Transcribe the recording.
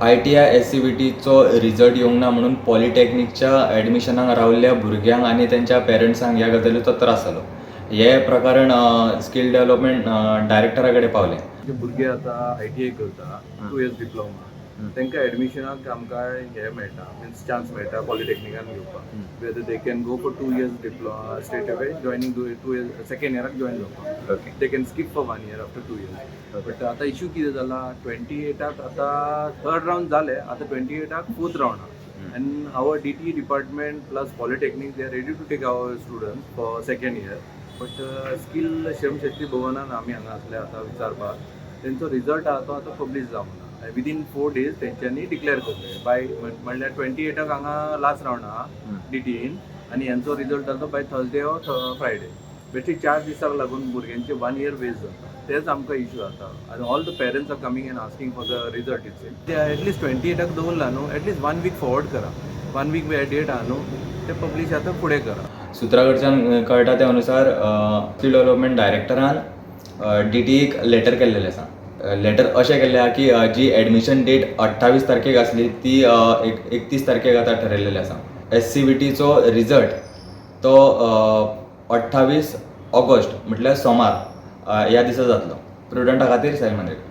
ITI एससीव्हीटीचो result येवंक ना म्हणून पॉलिटॅक्निकच्या एडमिशनाक रावल्ल्या भुरग्यांक आनी तेंच्या पेरंट्सांक ह्या गजालीचो त्रास जालो. हें प्रकरण स्कील डेव्हलपमेंट डायरेक्टरा कडेन पावलें. जे भुरगे आतां आयटीआय करता, 2 इयर्स डिप्लोमा, तांकां एडमिशनाक आमकां हें मेळटा, मिन्स चान्स मेळटा पॉलिटेक्निकान घेवपाक, whether they can go for 2 years diploma straight away, joining 2 years, second इयराक join जावपाक. They can skip for one year after 2 years. But आतां इशू कितें जाला, 28 आक आतां थर्ड रावंड जाले, आतां 28 आक फोर्थ रावंड आहा and our DTE department plus polytechnic, they are ready to take our student for second year, but skill श्रमशक्ती भवनान आमी हांगा आसले आतां विचारपाक, तेंचो रिजल्ट आहा तो आतां पब्लीश जावंक ना. विदीन 4 डेज तेंच्यांनी डिक्लेअर करले बाय, म्हणल्यार 28 आक हांगा लास्ट रावंड आहा डीटीईन आनी हेंचो रिजल्ट जालो बाय थर्सडे ऑर फ्रायडे. बेश्टे 4 दिसाक लागून भुरग्यांचे वन इयर वेस्ट जाता, तेच आमकां इशू जाता आनी all the parents are coming and asking for the result. It's at least 28 आक दवरला न्हू, at least one week forward करा. वन वीक डेट आहा न्हू, ते पब्लीश आतां फुडें करा. सुत्रा कडच्यान कळटा त्या अनुसार स्कील डेव्हलपमेंट डायरेक्टरान डीटीईक लेटर केल्लेलें आसा. लेटर अशें केल्लें आहा की जी एडमिशन डेट 28 तारखेक आसली ती 31 तारखेक आतां ठरयलेली आसा. एससीव्हीटीचो रिजल्ट तो 28 ऑगस्ट म्हटल्यार सोमार ह्या दिसा जातलो. प्रुडंटा खातीर साहिल मांद्रेकर.